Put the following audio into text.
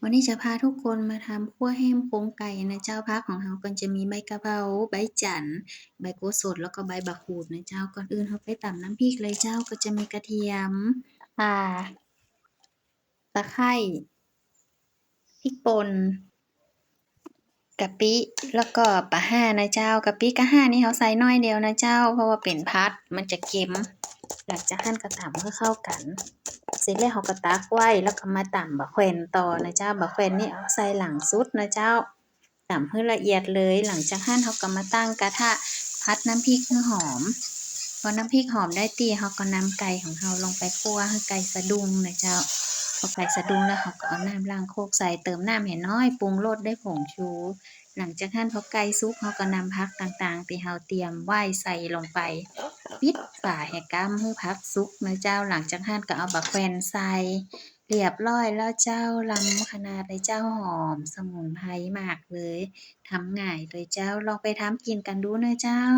ວັນນີ້ຈະພາທຸກຄົນມາທຳຂົ້ວແຮມໂຄງໄກ່ນະເຈົ້າ. ຜັກຂອງເຮົາກໍຈະມີໃບກະເພົາ, ໃບຈັນ, ໃບໂກສົດ ແລ້ວກໍໃບບັກຂູດນະເຈົ້າ. ກ່ອນອື່ນເຮົາໄປຕຳນ້ຳພິກເລີຍເຈົ້າ. ກໍຈະມີກະທຽມ, ຂ່າ, ຕະໄຄ, ພິກປົ່ນ, ກະປິ ແລ້ວກໍປາຮ້ານະເຈົ້າ. ກະປິກະຮ້ານີ້ເຮົາໃສ່ໜ້ອຍດຽວນະເຈົ້າ ເພາະວ່າເປັນຜັດ ມັນຈະເຄັມ. ຫຼັງຈາກນັ້ນກໍຕຳໃຫ້ເຂົ້າກັນ. ເສັດແລ້ວເຮົາກໍຕັກໄວ້ ແລ້ວກໍມາຕຳບັກແຂວນຕໍ່ນະເຈົ້າ. ບັກແຂວນນີ້ເອົາໃສ່ຫຼັງສຸດນະເຈົ້າ. ຕຳໃຫ້ລະອຽດເລີຍ. ຫຼັງຈາກນັ້ນເຮົາກໍມາຕັ້ງກະທະຜັດນ້ຳພິກໃຫ້ຫອມ. ພໍນ້ຳພິກຫອມໄດ້ທີ່ ເຮົາກໍນຳໄກ່ຂອງເຮົາລົງໄປຂົ້ວໃຫ້ໄກ່ສະດຸ້ງນະເຈົ້າ. ພໍໄກ່ສະດຸ້ງແລ້ວ ເຮົາກໍເອົານ້ຳລ້າງໂຄກໃສ່, ເຕີມນ້ຳໃຫ້ໜ້ອຍ, ປຸງລົດດ້ວຍຜົງຊູ. ຫຼັງຈາກນັ້ນພໍໄກ່ສຸກ ເຮົາກໍນຳຜັກຕ່າງໆທີ່ເຮົາຕຽມໄວ້ໃສ່ລົງໄປ, ປິດຝາໃຫ້ກ້ຳໃຫ້ຜັກສຸກນະເຈົ້າ. ຫຼັງຈາກນັ້ນກໍເອົາບັກແຂວນໃສ່. ລຽບຮ້ອຍແລ້ວເຈົ້າ, ລຳຂະໜາດເລີຍເຈົ້າ, ຫອມສະໝຸນໄພມາກເລີຍ. ທຳງ່າຍເລີຍເຈົ້າ, ລອງໄປທຳກິນກັນດູເນີເຈົ້າ.